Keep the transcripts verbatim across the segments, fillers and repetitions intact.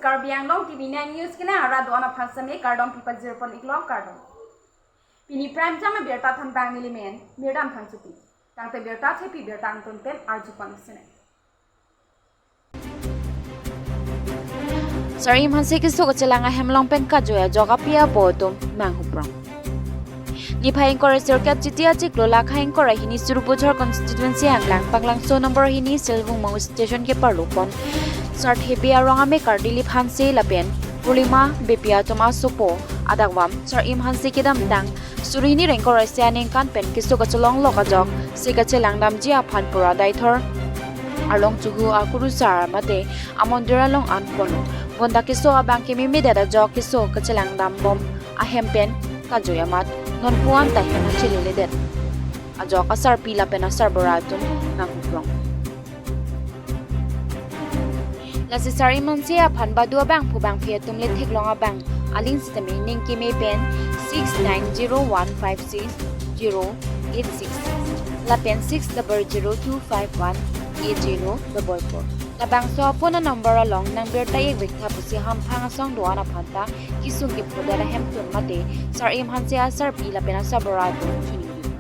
Karbi Anglong T V nine News kelang arat do-an aphan seme kardom pipajir pon iklo, kardom. Pini prime time abirta thanbang neli men Mirdam Phangchopi. Tangte birta thepi birta angton pen arju pon sene. Sar-im Hanse keso kachelang ahem along pen kajoi ajok api abo atum manghuprong. Niphai ingkoi ra sirkep Chiti achiklo lakha ingkoi ra hini Sarupathar constituency anglang Panglangso number hini Silvung Mangu station keparlo pon Sar Thebi arong amekar Dilip Hanse lapen Purnima Beypi atum asopo adakvam Sar-im Hanse kedamtang suri hini ra ingkoi ra isi aningkan pen keso kachelong lok ajok si kachelang damji aphan pura Deithor along chuhu akurusar mate amondir along an ponlo. Bonta keso abang kememedet ajok keso kachelang dambom ahem pen kajoi amat non puan ta hem chileledet ajok asarpi lapen asarbura atum nanghuprong. Lasi Sar-im Hanse aphan badu abangphu bangphi atum le theklong abang aling sitame ning keme pen six nine zero one five six zero eight six lapen six double zero two five one eight zero double four. Labangso aphone number along nangbirta ikvek tha pusi hamphang asong do-an aphan ta kisung kiphodet ahemtun mate Sar-im Hanse asarpi lapen asarbura atum choningri.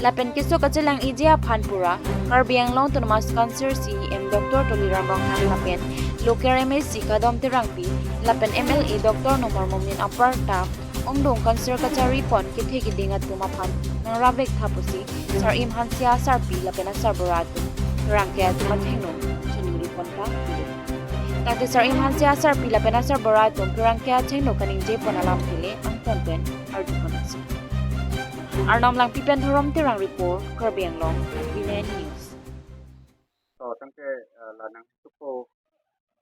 Lapen keso kachelang iji aphan pura Karbi Anglong Autonomous Council C E M Doctor Tuliram Ronghang lapen local M A C Kadom Terangpi lapen M L A Doctor Numal Momin apar ta ongdung council kachari pon kethe keding atum aphan nangrap vek tha pusi Sar-im Hanse asarpi lapen asarbura atum pherangke atum athengno choningri pon ta. Tangte Sar-im Hanse asarpi lapen asarbura atum pherangke athengno kaningje pon alam kele angton pen arju pon asi. Arnam Langpi pen Dhorom Terang report, Karbi Anglong, T V nine News. To, tangte, eh, la nangsupo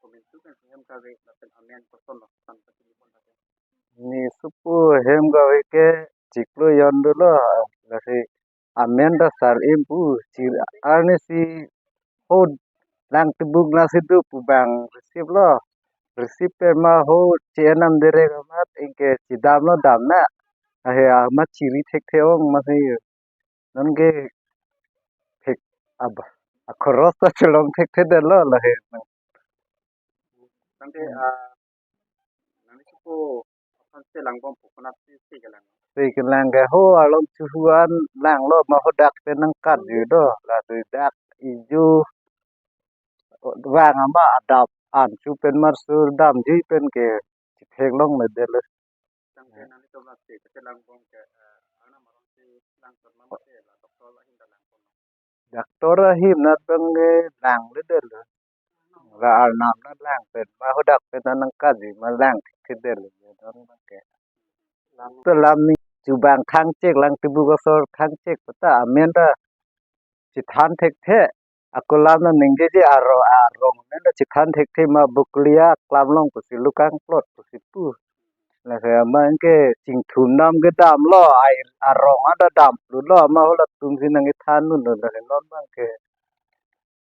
komintu pen hem kave lapen amen kosonlo, san pati pon lake. Neli supo hem kave ke chiklo jon dolo, lasi amen ta Sar-im pu, chir arnisi ho lang tibuk lasi do pu bang receive lo. Receive pen ma ho che enam direk amat ingke chidamlo damna. Ahe amat chiri thekthe ong masi. Non ke thek ab akhoros ta chelong thekthedetlo lahe. Tangte, ah, nangsupo aphan chelangbom pu konatsi chelang? Chelang ke ho along chuhu an langlo ma ho dak pen nangkatji do, lasi dak iju vang ama adap an chu pen mar sur damji pen ke chitheklongledetlo. Tangte nanglitum lasi kachelangbom ke, eh, arnam arong si lang ton ma mate la doctor ahin ta lang ton? Doctor ahin nat bang ke langledetlo. La arnam nat lang pen ma ho dak pen nangkatji ma lang thekthedetlo. Don bang ke. Lang. To lam ni chubang khangchek lang tibuk asor khangchek pata amen ta chithan thekthe. Ako lam nangji je aro arong ne chithan thekthe ma Buklia klam long pusi lukang plot pusi pu. Lasi ama ingke chingthum dam ke damlo, ai arong ada dam plulo, ama ho latum si nangkethan dunlo, lasi non bang ke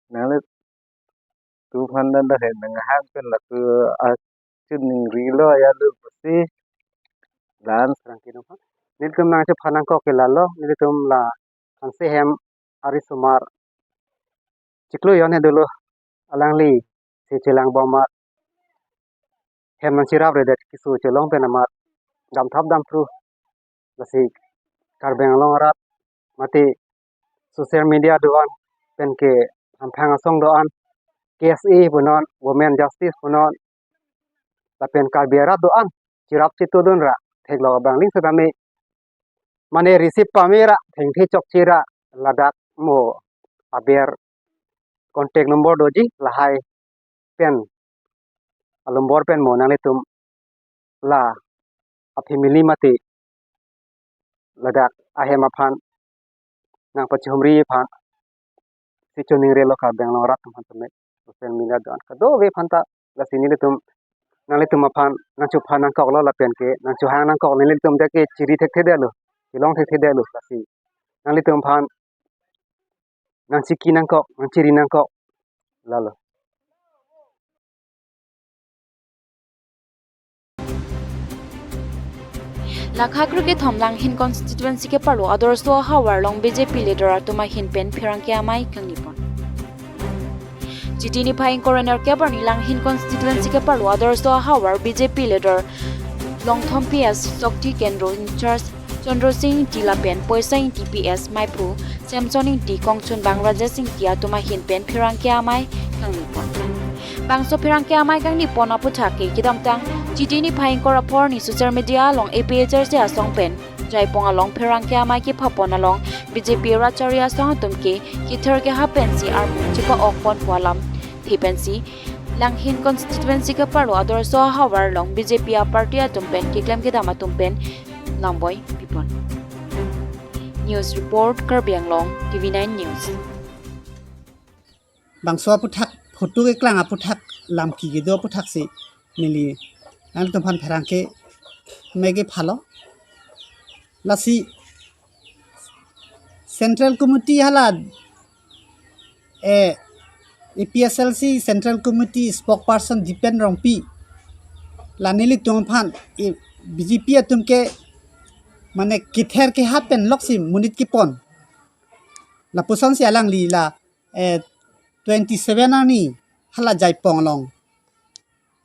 nanglitum aphan dan dak he nanghang pen laso achoningri lo ya lo pusi. Dan serang kinung ha. Nelitum nangchephan nangkok ke lalo, nelitum la Hanse hem arisomar chiklo jon he dolo, alangli si chelangbom amat hem nangcherapre det keso chelong pen amat damthap damthru. Lasi Karbi Anglong arat mate social media do-an pen ke hamphang asong do-an, K S A punon, Women Justice punon, lapen Karbi arat do-an cherap chetudun ra theklong abang aling setame mane receive pame ra thengthe chokche ra ladak mo aber contact number doji lahai pen alumbor pen mo nanglitum la a family mate ladak ahem aphan nangpachihumri aphan si choningrelo Karbi Anglong arat atum aphan tame, social media do-an kadokave aphan ta. Lasi nelitum nanglitum aphan nangchephan nangkoklo lapen ke nangchehang nangkok, nelitum dak ke chiri thekthedetlo, chelong thekthedetlo, lasi nanglitum aphan nangchiki nangkok, nangchiri nangkok lalo. Lakha kre-kethom Langhin constituency keparlo Adorsho ahavar along B J P leader atum ahin pen pherangke amei kangni pon. Chiti niphai ingkoi ra nerkep arni Langhin constituency keparlo Adarsha ahavar B J P leader Longthom P S, Shakti Kendro in-charge Chandra Sing Ingti lapen Poisa Ingti P S, Maiphu Samson Ingti, Kongchunbang Rajesh Ingti atum ahin pen pherangke amei kangnipon. Bangso pherangke amei kangnipon aputhak ke kedamtang Chiti niphai ingkoi ra phongo arni social media along A P H L C asong pen Jaipong along pherangke amei kephapon along B J P rat achari asong atum ke kether keha pensi armu chepa-okpon pu alamthe pensi Langhin constituency keparlo Adarsha ahavar along B J P aparty atum pen keklem kedam atum pen lamboi pipon. News report, Karbi Anglong, T V nine News. Bangso aputhak, photo keklang aputhak, lam ki kedo aputhak si neli nangtum aphan pherangke amei kephalo. Lasi Central Committee hala, eh, A P H L C Central Committee spokesperson Dipen Rongpi, la nelitum aphan, eh, B J P atum ke mane kether keha pen loksi monit kepon. Lapuson si alangli la, eh, twenty seven arni hala Jaipong along,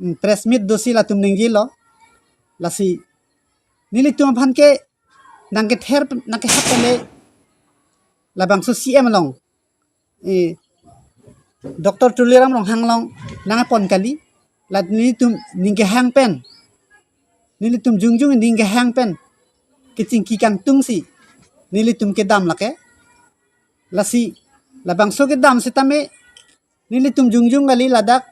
mm, press meet dosi latum ningjelo. Lasi nelitum aphan ke nangkether, nangkeha pen le labangso C M along, eh, Doctor Tuliram Ronghang along nangpon kali, la nelitum ning kehang pen, nelitum jongjong ning kehang pen kechingki kangtungsi nelitum kedam lake. Lasi labangso kedam setame nelitum jongjong kali, ladak,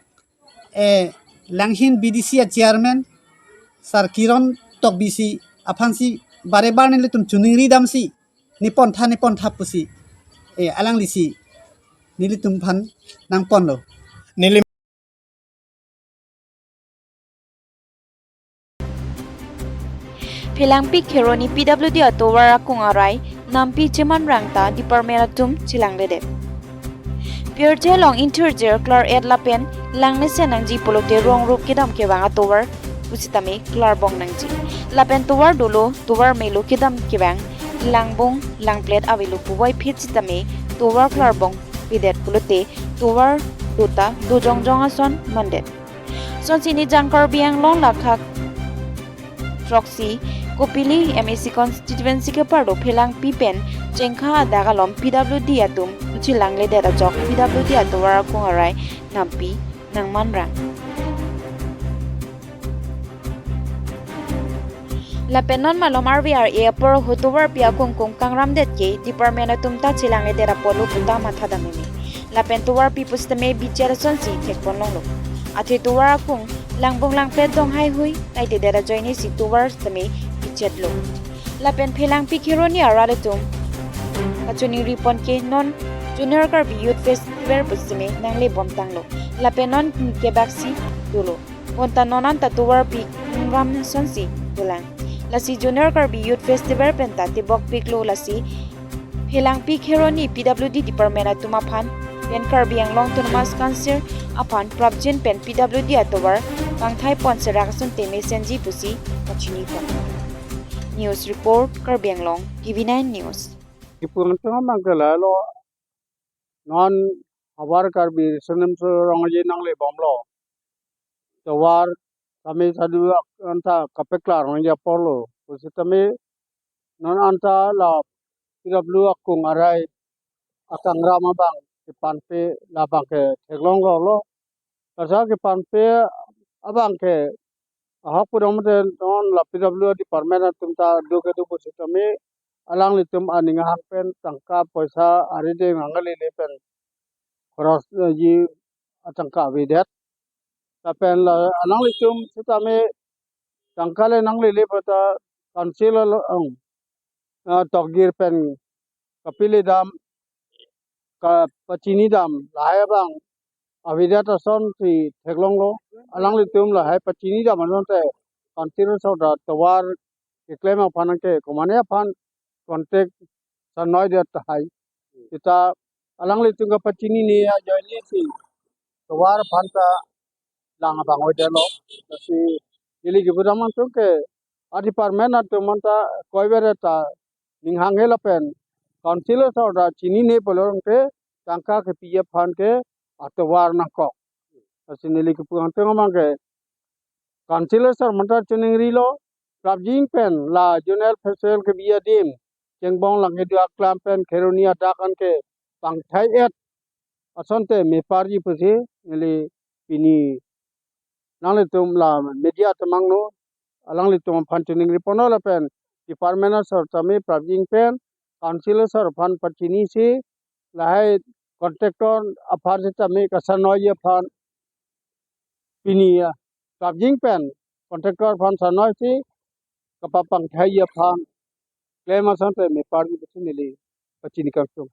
eh, Langhin B D C a chairman Sir Kiron Tokbi si aphan si bare bare nelitum choningri damsi, nepon tha, nepon tha pusi, eh, alangli si nelitum aphan nangponlo. Neli Phelangpi Kheroni P W D atovar akung arai nampi chemanrang ta department atum chelangledet. Pirthe along inthirjir klar-et lapen langmesen nangji pulote rong rup kedam kevang atovar pusitame klarbong nangji. Lapen tovar dolo, tovar melo kedam kevang, langbung langplet avelo puvoiphit sitame tovar klarbong pidet pulote tovar dota dojongjong ason mandet. Sonsi nijang Karbi Anglong lakha throksi Kopili M A C constituency keparlo Phelangpi pen Chengkha adak along P W D atum chelangledet ajok P W D atovar akung arai nampi nangmanrang. Lapen non malom R V R A apor hu tovarpi akung kung kangram det ke department atum ta chelangledet apotlo puta matha dam meme. Lapen tovarpi pusitame bichet asonsi thekpon longlo. Athe tovar akung langbung langplet dong haihui taitedet ajoine si tovar sitame bichetlo. Lapen Phelangpi Kheroni arat atum kachoningri pon ke non Junior Karbi Youth Festival pusitame nanglebom tanglo. Lapen non kebak si dolo. Bonta non anta tovarpi kangram asonsi dolang. Lasi Junior Karbi Youth Festival penta tebokpiklo, lasi Phelangpi Kheroni P W D department atum aphan pen Karbi Anglong Autonomous Council aphan prapjin pen P W D atovar pangthai pon serak ason teme senji pusi kachinipon. News report, Karbi Anglong, T V nine News. Kipung tengah mangkela lo non ahavar Karbi Riso Nimso Rong Aje nanglebomlo. Tovar kami sadu ak-, anta kapeklar nangji aporlo. Pusitame non anta la P W akung arai akangram abang kepanpe labang ke theklong lo. Kasa kepanpe abang ke ahok pudam te non la P W department atum ta do kedo pusitame alanglitum aning ahang pen tangka poisa arideng nanglele pen khoros, eh, ji atangka avedet. Lapen la alanglitum sitame tangka le nanglele puta council along, ah, tokgir pen kapili dam, kapachini dam, lahai abang avedet asonsi theklonglo. Alanglitum lahai pachini dam asonte council asor ta tovar keklem aphan ke komane aphan contact sanoi det tahai. Seta alanglitum kapachinine ajoine si tovar aphan ta lang abang oidetlo. Lasi ili kibudam atum ke a department atum anta koiver ta ning hanghe lapen council asor ta chinine pulo tangte tangka kepi aphan ke atovar nangkok. Lasi neli kepu angtung abang ke Council asar manta chiningrilo, prapjin pen la Zonal Festival kebi adim chengbong lang kedo aklam pen Kheroni adak an ke pangthai-et asonte meparji pusi neli pini nanglitum la media temangno alanglitum aphan chiningri ponlo lapen department asar tame prapjin pen Council asar aphan pachinisi lahai contractor aphan setame kasanoi aphan pini ya prapjin pen contractor aphan sanoisi kapapangthai aphan klem asonte meparji pusi neli pachini kangtung.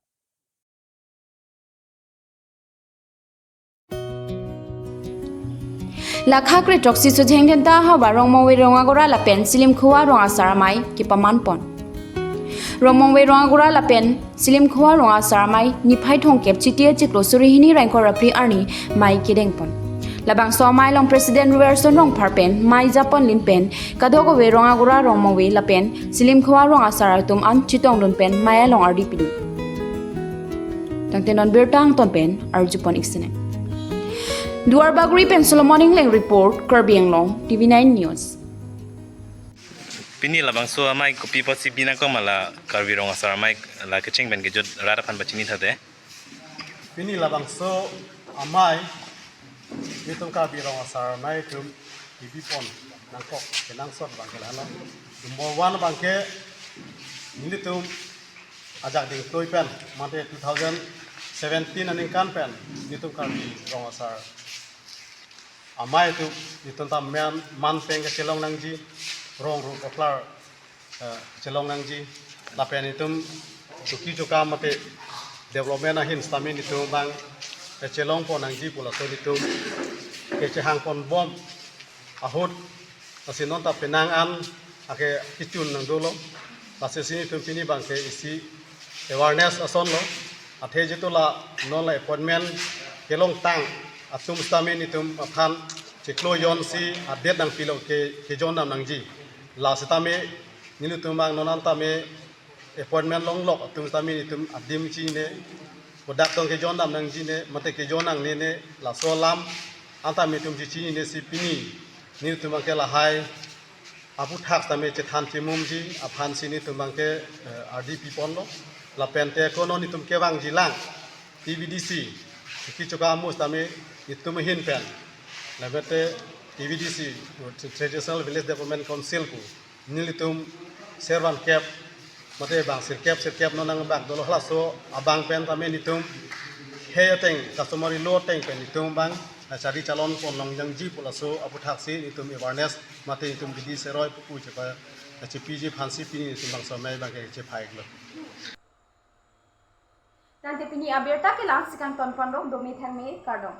Lakha kre throksi Sojheng Dhenta havar Rongmongve Rongagora lapen Silimkhowa Rong Asar Amei kepaman pon. Rongmongve Rongagora lapen Silimkhowa Rong Asar Amei niphai thomkep Chiti achiklo suri hini Rengkor apri arni mei kedeng pon. Labangso amei along President Robertson Rongphar pen mei japon lin pen kadokave Rongagora, Rongmongve lapen Silimkhowa Rong Asar atum an chetongdun pen mei along ardi pidun. Tangte non birta angton pen arjupon ik sene. Duarbagori pen Solomon Engleng report, Karbi Anglong, T V nine News. Pini labangso amei kopi apotsi bi nangkok ma la Karbi Rong Asar Amei la kecheng pen kejut rat aphan pachini thate? Pini labangso amei nelitum Karbi Rong Asar Amei atum kebi pon nangkok kenangsot abang ke lahelo. Number one abang ke nelitum ajak dingtoi pen, mate two thousand seventeen aningkan pen nelitum Karbi Rong Asar Amei atum nelitum ta man, man pen kachelong nangji, rong ru koklar, eh, chelong nangji, lapen nelitum chuki chuka mate development ahin setame nelitum abang kachelong pon nangji pu laso nelitum kachehang pon bom ahut, lasi non ta penang an ake kechun nang dolo. Lasi si nelitum pini abang ke isi awareness asonlo. Athe jitu la non la appointment kelongtang atum setame nelitum aphan chiklo jonsi a-date nangpilo ke kejon dam nangji. La setame nelitum abang non an tame appointment longlok atum setame nelitum adim chinine, kodak tong kejon dam nangji ne, mate kejon nangne ne, laso alam an tame nelitum chichinine si pini nelitum abang ke lahai aphuthak tame chethan chemumji aphansi nelitum abang ke, eh, ardi piponlo. Lapen te kono nelitum kevangji lang T V D C, chuki chuka amus tame nelitum ahin pen, lapen te T V D C, Traditional Village Development Council pu nelitum servan kep mate bang sirkep sirkep non nang bak dolo, halaso abang pen tame nelitum hei ateng customary law ateng pen nelitum abang, eh, chari chalon pon longjangji pu laso aphuthak si nelitum awareness mate nelitum bidi seroi pupu chepa, eh, chepiji aphansi pini nelitum bangso amei abang ke chephaiklo. Tangte pini abirta ke la-ansi kangton ponlo, dome thangme, kardom.